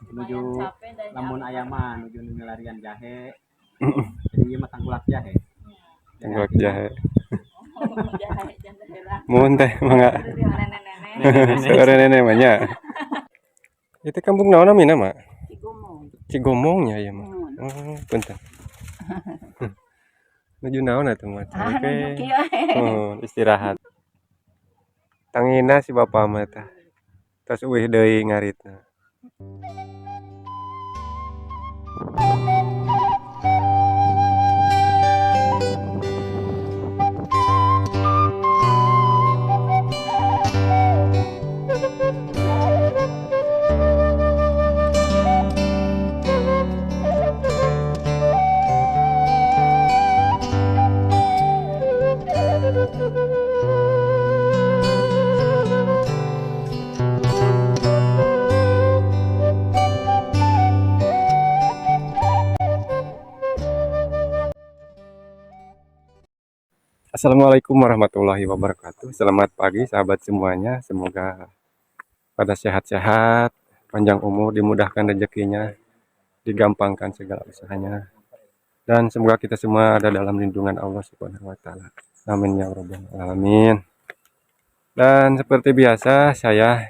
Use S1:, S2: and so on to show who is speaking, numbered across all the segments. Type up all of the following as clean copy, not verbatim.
S1: Menuju lamun aya mah nuju milarian jahe. Jadi ieu mah tangkulak jahe.
S2: Tangkulak jahe. Muhun teh mangga. Seueur nenek mah nya. Itu kampung naon namina, Mak?
S3: Cigomong.
S2: Cigomongnya ya mah. Oh, punten. Nuju naon atuh mah?
S3: Ah,
S2: Oke.
S3: nuju kieu.
S2: Oh, istirahat. Tangina si bapak mah tah. Tos euih deui ngaritna. Assalamualaikum warahmatullahi wabarakatuh. Selamat pagi sahabat semuanya. Semoga pada sehat-sehat, panjang umur, dimudahkan rezekinya, digampangkan segala usahanya. Dan semoga kita semua ada dalam lindungan Allah Subhanahu wa taala. Amin ya rabbal alamin. Dan seperti biasa saya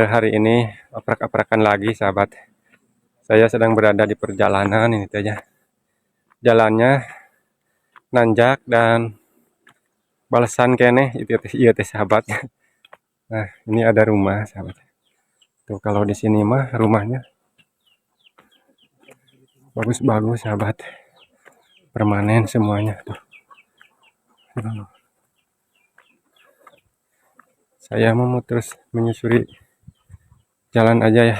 S2: hari ini aprak-aprakan lagi sahabat. Saya sedang berada di perjalanan ini teh ya. Jalannya nanjak dan balesan keneh itu teh ieu teh sahabat. Nah, ini ada rumah sahabat. Tuh kalau di sini mah rumahnya bagus-bagus sahabat. Permanen semuanya tuh. Aduh. Saya mau terus menyusuri jalan aja ya.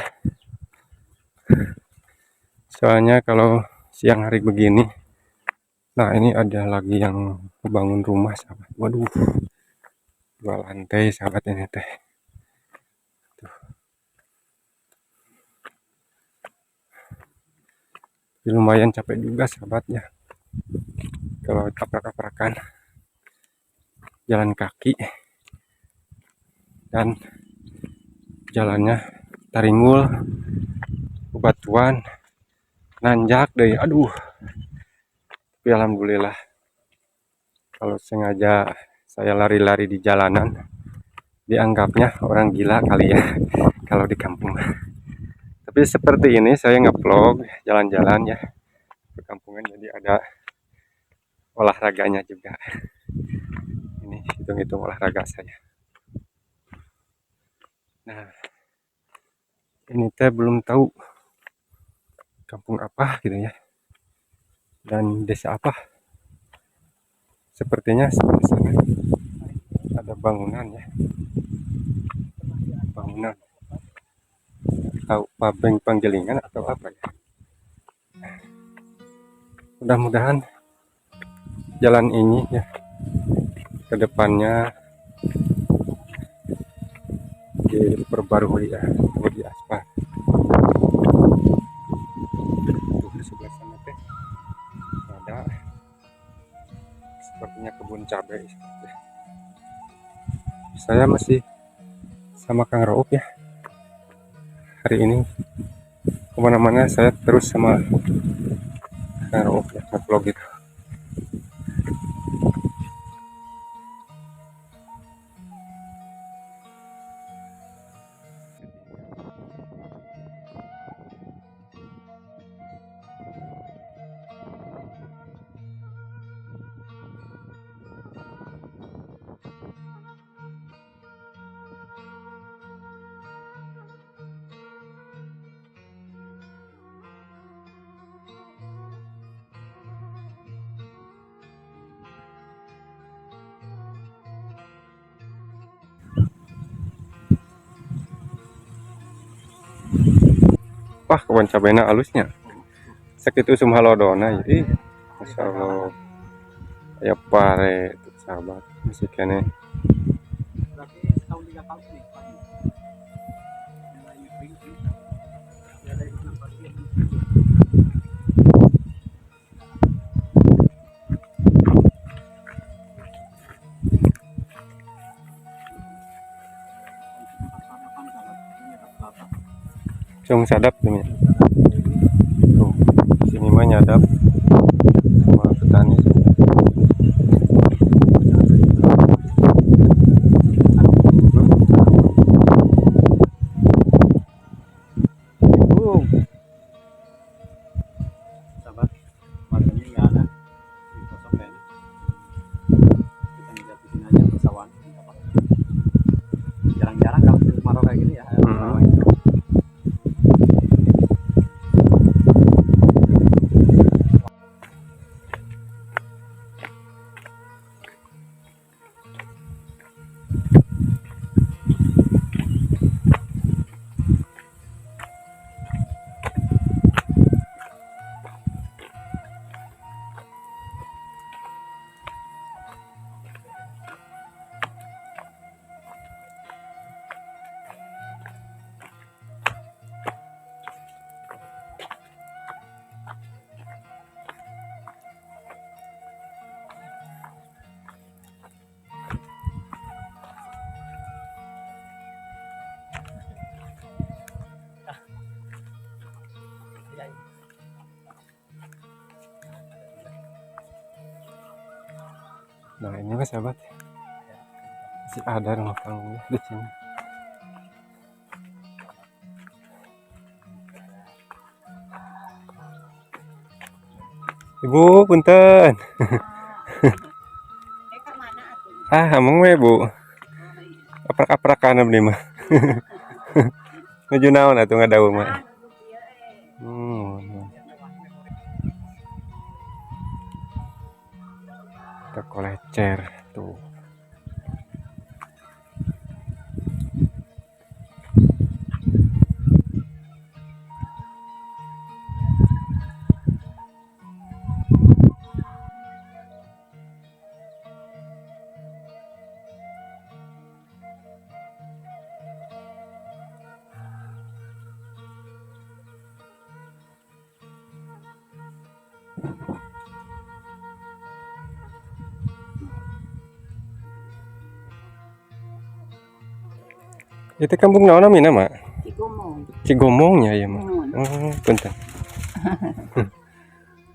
S2: Soalnya kalau siang hari begini, nah ini ada lagi yang bangun rumah sahabat. Waduh, 2 lantai sahabat ini teh. Tuh. Tapi lumayan capek juga sahabatnya kalau aprak-aprakan jalan kaki dan jalannya taringul, bebatuan, nanjak deh. Aduh. Tapi alhamdulillah kalau sengaja saya lari-lari di jalanan dianggapnya orang gila kali ya kalau di kampung. Tapi seperti ini saya ngevlog jalan-jalan ya perkampungan, jadi ada olahraganya juga. Ini hitung-hitung olahraga saya. Nah, ini teh belum tahu kampung apa gitu ya dan desa apa. Sepertinya sebelah sana ada bangunan ya, bangunan tahu pabeng panggilingan atau apa ya. Mudah-mudahan jalan ini ya ke depannya diperbarui ya, atau di aspal. Tuh, di sebelah sana teh ada sepertinya kebun cabai. Saya masih sama Kang Rauf ya. Hari ini kemana-mana saya terus sama Kang Rauf ya, ngevlog gitu. Wah, kebun cabena alusnya. Sakitu usum halodona ya. Ih, Masya Allah. Aya pare tuh sahabat, masih keneh.
S1: Berarti setahun 3 kali nih, Pak.
S2: Sung sadap tuh ya. Tuh, sini mah nyadap sama petani.
S1: Assalamualaikum. Sahabat, warganya nggak ada. Ini kosong kayaknya. Kita ngeliat di sini aja persawahan. Nggak apa. Jarang-jarang kalau musim kemarau kayak gini ya. Sawah.
S2: Nah, ini mah sahabat, masih ada rumah panggungnya di sini. Ibu, punten. Ah, ameng we, Bu. Aprak-aprakan abdi mah. Nuju naon atuh ngadawu mah. Toko lecer tuh. Itu kampung naon namina, Mak?
S3: Cigomong.
S2: Cigomongnya ya, Mak.
S3: Muhun.
S2: Oh, punten.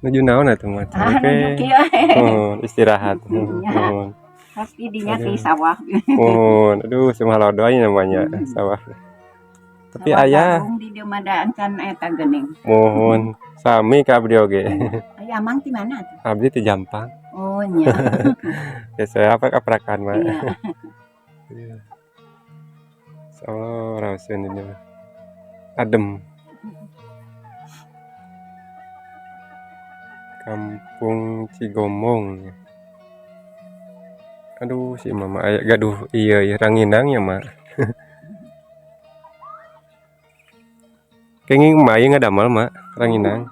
S2: Nuju naon atuh, Mak?
S3: Ah,
S2: Oke.
S3: nuju kieu.
S2: Oh, istirahat.
S3: Iya.
S2: Muhun.
S3: Pasti dinya
S2: Aduh.
S3: di sawah.
S2: Muhun. Aduh, semua lodoy namanya sawah. Tapi
S3: Sawah
S2: ayah
S3: jagung di dieu mah da encan eta geuning.
S2: Muhun sami ka abdi oge.
S3: Aya amang ti mana tuh?
S2: Abdi ti Jampang.
S3: Oh nya.
S2: Ya saya aprak-aprakan, Mak.
S3: Iya.
S2: Iya. Insyaallah raoseun ini mah. Adem. Kampung Cigomong. Aduh, si mama aya gaduh iya iya ranginang ya, Mak. Kenging emak ieu ngadamel, Mak, ranginang.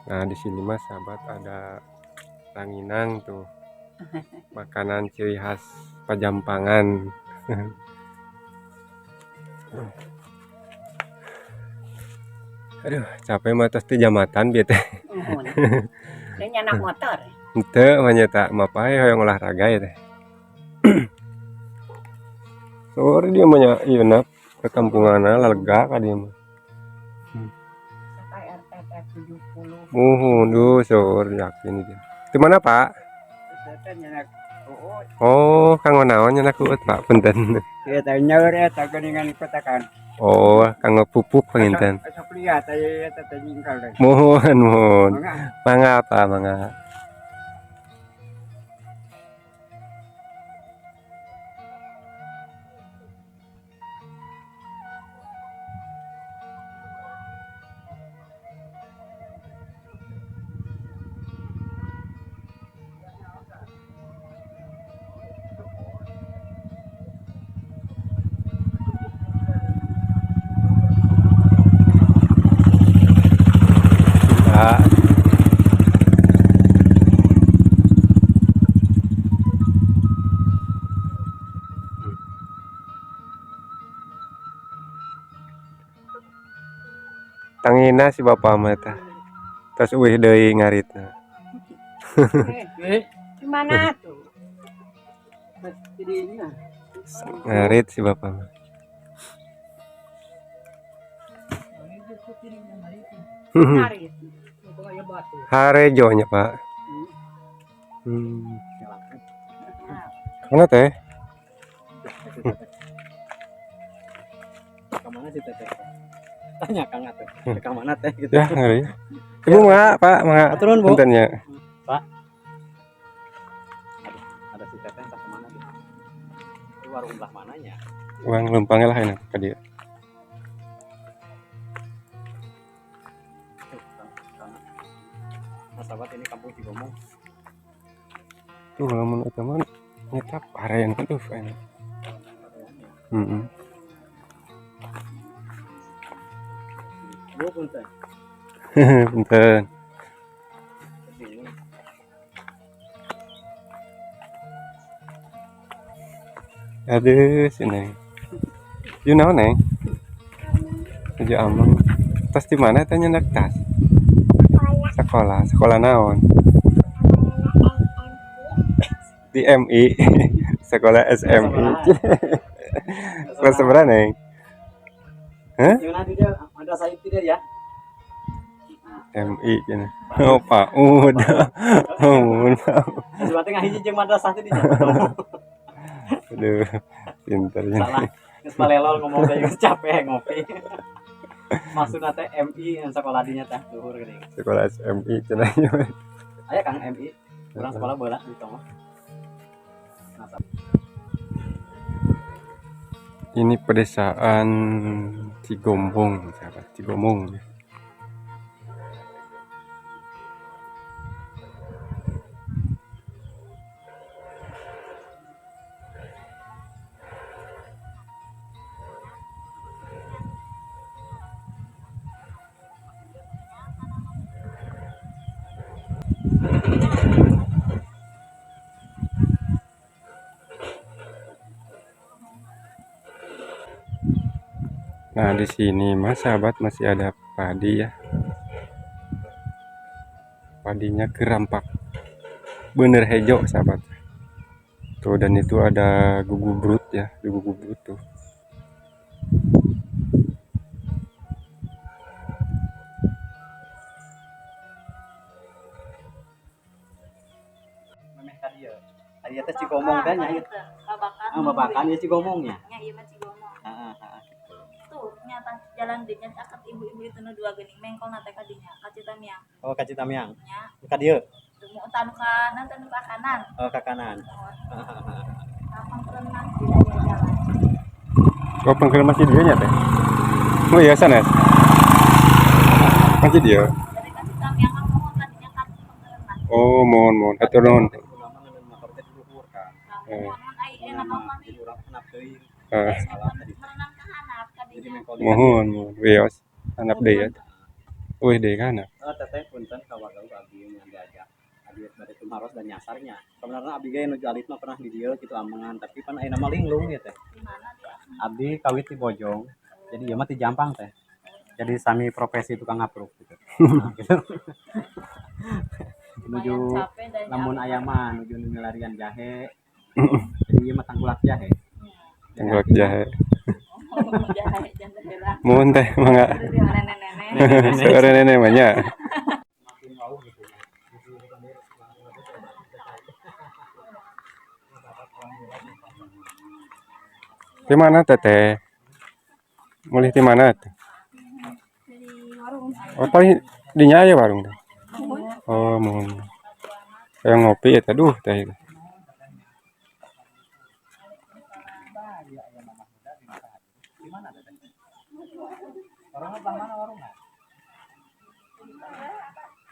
S2: Nah, di sini mah sahabat ada ranginang tuh. Makanan ciri khas Pajampangan. Aduh, capek mah tos teu jamatan bieu teh.
S3: Muhun. Teu nyanak motor.
S2: Henteu mah nya ta, mapay hoyong olahraga ya teh. Sore dia mah nya ieu na perkampunganna lega ka dieu mah.
S3: Sampai RT 70.
S2: Muhun, duh seur yakin ieu. Di mana, Pak? Oh, kanggo naon nyanak uut, Pak? Punten.
S4: Iya, tahu nyaur eta geuningan kotakan.
S2: Oh, kanggo pupuk panginten.
S4: Sok lihat aya eta teh jingkal deh.
S2: Muhun, muhun.
S4: Mangga.
S2: Mangga, Pak, mangga. Pak. Tangina si bapak mah tah. Tos euih deui ngaritna.
S3: Di mana tuh?
S2: Ngarit si bapak mah.
S3: Ngarit.
S2: Harejo nya, Pak. Hmm. Mana teh?
S1: Kemana sih teteh? Tanya Kang atuh. Ke mana teh gitu.
S2: Ya, ngeri. Ibu mangga, Pak, mangga.
S1: Hatur nuhun, Bu.
S2: Punten ya.
S1: Pak. Ada si teteh entah kemana dia. Ini warung belah mananya?
S2: Uang lempangnya lah ini ka dieu.
S1: Tuh, sana. Nah, sahabat ini kampung Cigomong.
S2: Tuh lamun eta mah nyetap harean tuh ini. Heeh.
S1: Bu, punten.
S2: Punten.
S1: Bingung.
S2: Aduh, si Neng. You know, Neng? Tujuh ameng. Tas di mana tanya nyandak tas? Sekolah. Sekolah naon? Di MI. Sekolah SMI. Kelas seberapa, Neng? Hah?
S1: Gimana dia? Ada saya tidak ya?
S2: MI cenah. Oh, PAUD. Oh,
S1: Sebenarnya nggak hiji jeung madrasah teh dinya.
S2: aduh, pinter cenah.
S1: Salah. Geus balelol ngomong teh geus capek ngopi. Maksudna teh MI yang sekolah dinya teh luhur geuning.
S2: Sekolah SMI cenah.
S1: Aya Kang MI. Urang sekolah bola di tonggoh. Nah,
S2: Ini pedesaan Cigombong, sahabat Cigombong. Nah, di sini mas sahabat masih ada padi ya. Padinya kerampak. Bener hejo sahabat. Tuh, dan itu ada gugubrut ya, gugubrut tuh.
S1: Memeh ka dieu. Tadi teh Cigomong teh nya ieu.
S5: Babakan.
S1: Ah, babakan ieu Cigomong nya.
S5: Nya ieu mah Cigomong.
S1: Heeh, heeh.
S5: Tuh, nyata jalan dinya caket ibu-ibu itu nu dua geuning mengkol na teh ka dinya, ka Citamiang.
S1: Oh, ka Citamiang.
S5: Nya,
S1: Ka dieu.
S5: tuh mau tanu kanan tanu ka kanan.
S1: Oh, ka kanan.
S5: Lapang renang tidak ada jalan.
S2: Oh, pengkel masih dia nya teh. Oh iya sanes. Masih dia.
S5: Dari ka Citamiang kan mohon tadinya ka Pengkerenan.
S2: Oh, mohon mohon. Atur nuhun.
S1: Ulama ngeun motor teh di luhur kan.
S5: Nah,
S2: Eh.
S5: mohon ai enak apa nih?
S1: Jadi urang kenap teuing.
S2: Eh,
S1: Salah tadi.
S5: Merenang ka handap ka
S1: Jadi
S5: dinya.
S1: mengkol di
S2: mohon mohon. Wios. Anak deui ya. Wih deui kana.
S1: Oh, teteh punten ka wagau abdi yang diajak. Abdi bade tumaros dan nyasarnya. Sebenarnya abdi ge nuju alit mah pernah di dieu kitu amengan, tapi pan ayeuna mah linglung ya teh.
S5: Di mana dia?
S1: Abdi kawit di Bojong. Jadi ieu mah ti Jampang teh. Jadi sami profesi tukang ngapruk gitu. Nah, gitu. Nuju
S5: Lumayan capek dan
S1: lamun aya mah nuju nu milarian jahe. Jadi ieu mah tangkulak jahe.
S2: Tangkulak jahe.
S5: Oh, jahe jangan heula.
S2: Mohon teh mangga.
S5: Terus di mana nenek-nenek?
S2: Seueur nenek mah nya.
S1: Makin wauh gitu.
S2: Di mana teteh? Mulih di mana tuh?
S5: Dari warung.
S2: Oh, paling dinya aya warung teh. Oh, mohon. Kayak ngopi ya, aduh teh.
S1: Di mana teteh? Warungnya belah mana warungnya?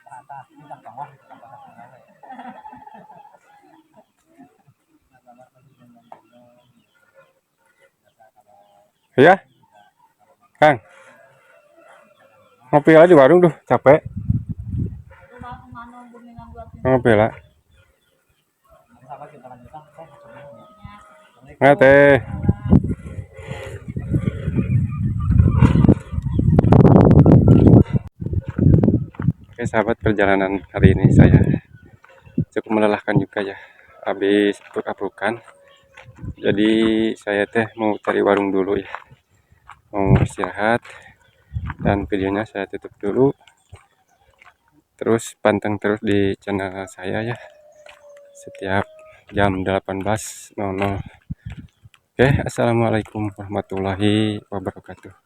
S1: Atas, ini tak bawah, itu kan pasar Tenggara ya.
S2: Ya? Kang. Ngopi lah di warung tuh, capek.
S5: Rumah mana bumi ngangguat
S2: Ngopi lah.
S1: Sahabat kita lanjutkan, teh.
S2: Nah, teh. Oke, sahabat, perjalanan hari ini saya cukup melelahkan juga ya. Habis apruk-aprukan. Jadi saya teh mau cari warung dulu ya. Mau istirahat. Dan videonya saya tutup dulu. Terus panteng terus di channel saya ya. Setiap jam 18.00. Oke, assalamualaikum warahmatullahi wabarakatuh.